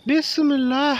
بسم اللہ۔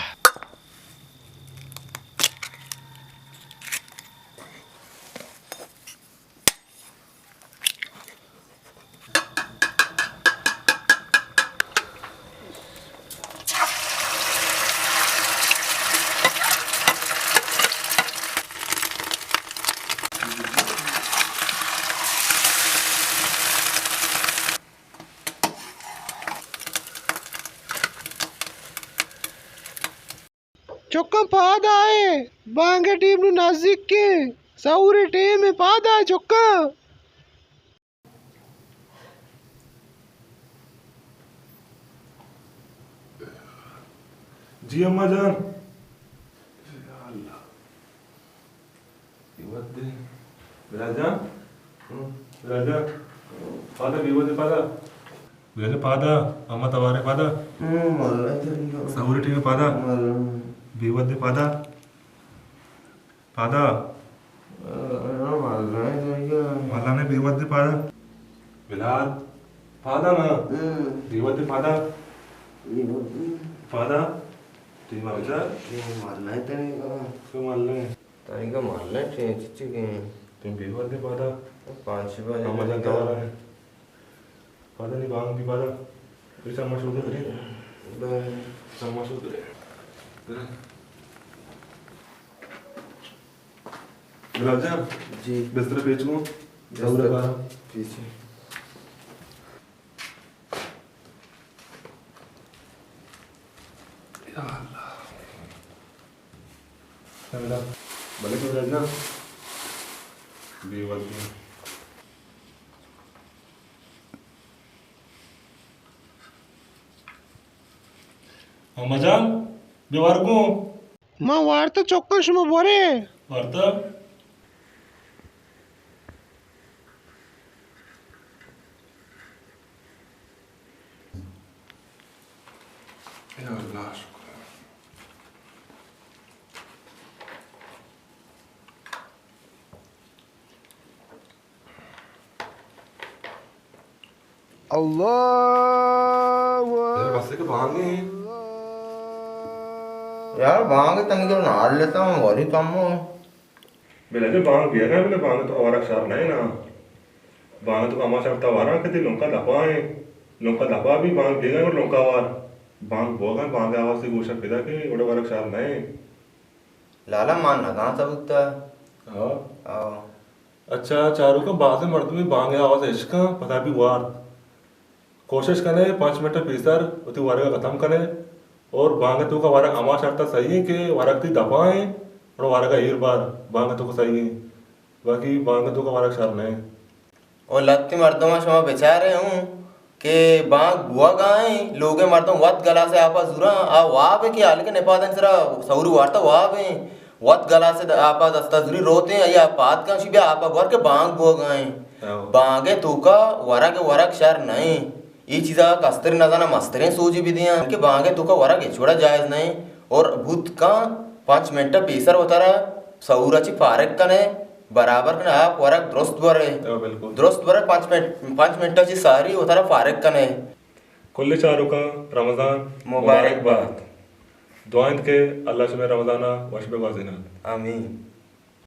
چکاں پاد آئے، بانگ ءِ ٹیم نوں نزیک ایں، سحور ءِ ٹیم ایں، پاد آئے چکاں۔ جی اماں جان۔ یا اللہ۔ بلال جان۔ بلال جان۔ پادا بے وھد ءَ پادا۔ بلال جان پادا۔ اماں توار ءَ پادا۔ سحور ءِ ٹیم ءَ پادا۔ بے وھد ءَ پادا۔ پادا۔ ملان ءَ بے وھد ءَ پادا۔ بلال۔ پادا نا۔ بے وھد ءَ پادا۔ پادا۔ ٹیم ءَ بچار۔ ملان ءَ تنیگا۔ تو ملان ءَ۔ تنیگا ملان ءَ ٹیم چچی گئے۔ تم بے وھد ءَ پادا۔ پانچ بجے اماں جان توار ءَ۔ پادا نی بانگ بی پادا۔ پیسہ ما شودے کریں۔ بلے۔ پیسہ ما شودے کریں۔ بلال جان۔ جی۔ بستر پیچ گو۔ بستر۔ دورہ پارا۔ پیچ۔ یا اللہ۔ بلے بلال جان۔ بے وھد ءَ۔ اماں جان، بے وار گوں۔ ما وارتہ چکاں، شما بورے۔ وارتہ؟ یا اللہ، شکر۔ اللہ اکبر۔ بس کہ بانگ ایں۔ یار، بانگ تنیگا نہ لیتا ہوں، وری کم ہو۔ بلے بانگ بیگا، بلے بانگ تو ورگ شر نہ ایں نا۔ بانگ تو ہما شرطا وراں کہ تئی لنکا دپا ایں۔ لنکا دپا بی بانگ بیگا اور لنکا وار۔ بانگ بوگا، بانگ آواز تئی گوشا پیدا کہ گڑا ورگ شر نہ ایں۔ لالا، ما نزانتا بوتا۔ ہاں۔ ہاں۔ اچھا چاروکاں، بازیں مردمے بانگ ءِ آواز اشکاں، پدا بی وارت۔ کوشش کنے پنچ منٹ پیسر وتی ورگ ءَ ختم کنے اور بانگ ءِ توکا ورگ ہما شرطا صحیح ایں کہ ورگ تئی دپا ایں اور ورگ ءَ ایر بار، بانگ ءِ توکا صحیح ایں، باقی بانگ ءِ توکا ورگ شر نہ ایں۔ او لھتے مردماں، شما بچارے ہوں کہ بانگ بوگا ایں، لوگے مردم وت گلاسے آپا زوراں، آ واب ایں کہ حال کہ نپادانی سرا سحوری وارتا واب ایں، وت گلاسے د-، آپا دستا زوری روت ایں، آئی ءَ پاد کن، شی بیا آپا بور کہ بانگ بوگا ایں۔ ہو۔ بانگ ءِ توکا ورگ، ورگ شر نہ ایں۔ اے چیزا کستر نزاناں، مستریں سوجے بدیاں کہ بانگ ءِ توکا ورگ ہچ وڑا جائز نہ ایں۔ اور بوت کن پنچ منٹ پیسر وتارا سحورا چی فارغ کنے، برابر کنے، آپ ورگ درست برے۔ ہاں، بالکل۔ درست برے، پنچ منٹ، پنچ منٹ چی ساری وتارا فارغ کنے۔ کل چاروکاں رمضان مبارک مبارک بات۔ بات۔ دعا انت کہ اللہ شمئے رمضانا وش بگوازینات۔ آمین۔